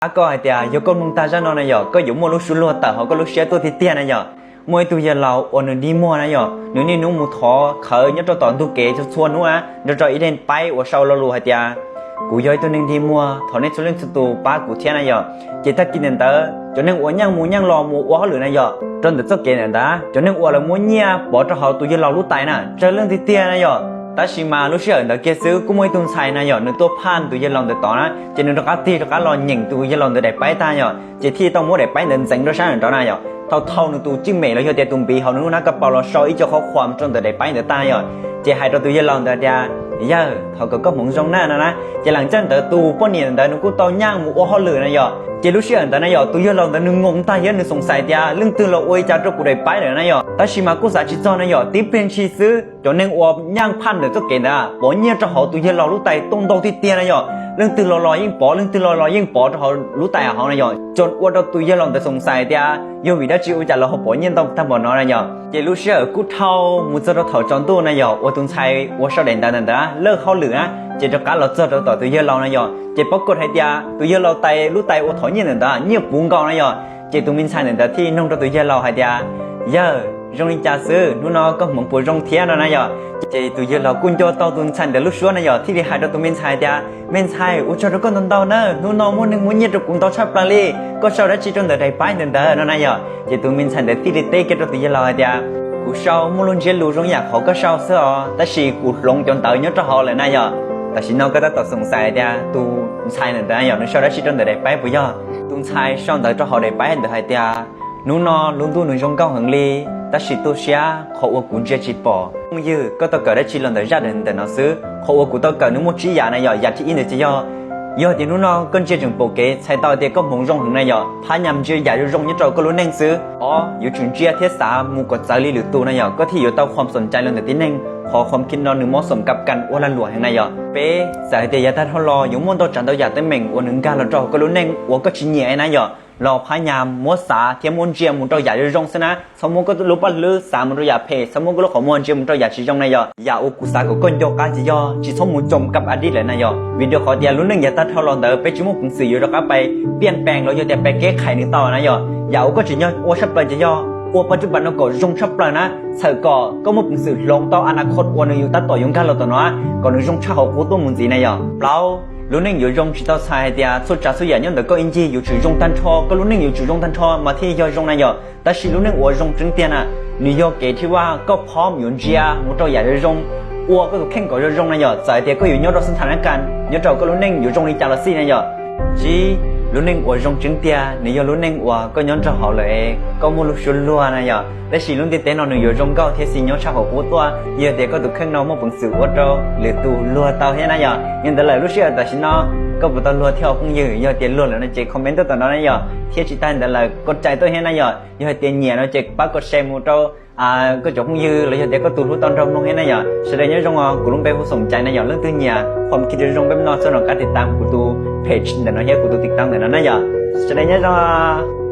Pab koj hais tias yog koj mloog tag zaj no na yom, koj yuav muaj lub suab luag tawm hauv koj lub siab tuaj tiag tiag na yom. Muaj ib tug yawg laus uas nws dig muag na yom, nws niaj hnub mus thov khawv nyob rau tom ntug kev txhua txhua hnub na, nrog rau ib daim paib uas sau lo lus hais tias, kuv yog ib tug neeg dig muag, thov nej txhua leej txhua tus pab kuv thiab na yom. Ces tag kis ntawm ntawd cov neeg uas nyeej mus nyeej los mus ua hauj lwm na yom, rau ntawm txoj kev ntawm ntawd cov neeg uas lawv muab nyiaj pov rau hauv tus yawg laus lub tais na tsawg leej tiag tiag na yom. Tab sis mas lub sij hawm ntawd kiag xwb kuj muaj ib tug ntxhais na yom, nws tuaj phaj tus yawg laus ntawd tod na, ces nws rov qab tig rov qab los nyeem tus yawg laus ntawd daim paib tag yom, ces thiaj tau muab daim paib ntawd ntxeev rau sab nraud na yom. Thau thau nws tus tsij mem los yog tias tus npiv hauv nws lub hnab ka paus los sau ib co qhov khuam rau ntawm daim paib ntawd tag yom, ces hais rau tus yawg laus ntawd tias, yawg, thov kom koj hmoov zoo na no na. Ces leej txaj ntawd tus poj niam ntawd nws kuj tau nyeej mus ua hauj lwm na yom. Ces lub sij hawm ntawd na yom, tus yawg laus ntawd nws ngoo tag thiab nws xoom xais tias leej twg los ua li cas rau kuv daim paib lawm na yom. Tab sis mas kuj xav tsis txog na yom, tib pliag ntshis xwb cov neeg uas nyeej phaj ntawm txoj kev ntawd pov nyiaj rau hauv tus yawg laus lub tais tuaj ntau tiag tiag na yom. Leej twg los los yeej pov, leej twg los los yeej pov rau hauv lub tais hauv na yom, txawm ua rau tus yawg laus ntawd xoom xais tias yog vim dab tsi ua cas lawv ho pov nyiaj ntau tag npaum no na yom. Ces lub sij hawm kuj dhau mus txog rau thaum tsaus ntuj na yom, uas tus ntxhais uas sau daim ntawv ntawd ntawd lam hauj lwm na, ces rov qab los txog rau tom tus yawg laus na yom. Ces paub kawg hais tias tus yawg laus tais lub tais uas thov nyiaj ntawm ntawd nyiaj puv nkaus na yom. Ces tus me ntxhais ntawm ntawd thiaj nug rau tus yawg laus hais tias, yawg, zoo li cas xwb, hnub no koj hmoov puas zoo thiab no na yom. Ces tus yawg laus kuj nco tau tus ntxhais ntawd lub suab na yom, thiaj li hais rau tus me ntxhais tias, me ntxhais, ua tsaug rau koj ntau ntau na, hnub no muaj neeg muab nyiaj rau kuv ntau tshaj plaws li, koj sau dab tsi rau ntawm daim paib ntawd ntawd no na yom. Ces tus me ntxhais ntawd thiaj li teb kiag rau tus yawg laus hais tias, kuv sau muaj lub ntsiab lus zoo yam qhov koj sau xwb os, tab sis kuv hloov cov ntawv nyob rau hauv lawm na yom. Tam sim no koj tab tom xoom xais hais tias tus ntxhais ntawd ntawd yog nws sau dab tsi rau ntawm daim paib puas yog? Tus ntxhais sau ntawv rau hauv daim paib ntawd hais tias, hnub no lub ntuj nws zoo nkauj heev li, tab sis tu siab qhov uas kuv ntsia tsis pom. Phooj ywg, koj tau kawm dab tsi los ntawm zaj ntawm no xwb? Qhov uas kuv tau kawm nws muaj tsib yam na yom. Yam thib ib ntawd ces yog, yog tias hnub no koj ntsia tseem pom kev txhais tau tias koj hmoov zoo heev na yom, phab nyas ntsia yam zoo zoo nyob rau koj lub neej xwb. Ob, yuav tsum ntsia thiab xav mus kom txawv li lwm tus na yom, koj thiaj yuav tau khuam xoom cai los ntawm tib neeg. Qhov khuam khib no nws mob xoom kab kas ua lag luam heev na yom. Peb, txawm hais tias yav tag dhau los yuav muaj ntau tsav ntau yam teeb meem uas nws nkag los rau koj lub neej uas koj tsis nyiam na yom, los phab nyas muab xav thiab muab ntsia mus rau yam zoo zoo xwb na. Txhob muab koj lub paj hlwb xav mus rau yam phem, txhob muab koj lub qhov muag ntsia mus rau yam tsis zoo na yom. Yam uas kuv xav kom koj nco qab ces yog tsis txhob mus txoos kab a dib lawm na yom, vim rau qhov tias lub neej yav tag dhau los ntawd peb tsis muaj peev xwm yuav rov qab pais piaj pees los yog tias pais keb qhais nws tau na yom. Yam uas koj tseem nyob ua tshaj plaws ces yog ua paj tsuj pas no kom zoo tshaj plaws na, txhawm kom koj muaj peev xwm hloov tau a na khos uas nws yuav tab tom yuav nkag los tom no, kom nws zoo tshaj hauv qub tuaj mus ntxiv na yom. Plaub, lub neej yuav zoo tsis tau txhais hais tias txhua tsav txhua yam nyob ntawm koj ib ncig yuav tsum zoo tag nrho, koj lub neej yuav tsum zoo tag nrho mas thiaj yog zoo na yom. Tab sis lub neej uas zoo tseeb tiag na, nws yog kev thib vaj koj phob yuav ntsia mus rau yam zoo zoo, ua koj tus kheej kom zoo zoo na yom. Txawm hais tias koj yuav nyob rau xab thas nab kas nyob rau koj lub neej yuav zoo li cas los xij na yom. Tsib, lub neej uas zoo tseeb tiag nws yog lub neej uas koj nyob nrog hauv lawm, koj muaj lub suab luag na yom. Tab sis lub ntiaj teb no nws yuav zoo nkauj thiab xis nyob tshaj hauv qub tuaj yog tias koj tus kheej no muaj peev xwm ua rau lwm tus luag tau thiab na yom. Yog ntawd lawm lub sij hawm tam sim no koj puas tau luag thiab os phooj ywg? Yog tias luag lawm no ces comment tuaj tom no na yom, thiab tsis tag ntawd lawm koj cais tuaj thiab na yom. Yog hais tias nyiam no ces pab koj share mus rau koj cov phooj ywg los yog tias koj tus hlub tau nrog mloog thiab na yom. Sawv daws nyob zoo os, kuv lub npe hu Xoom Cai na yom. Leej twg nyiam qhov kis zoo zoo peb no txhob nco qab tiv tam kuv tus page ntawm no thiab kuv tus TikTok ntawm no na yom. Sawv daws nyob zoo os.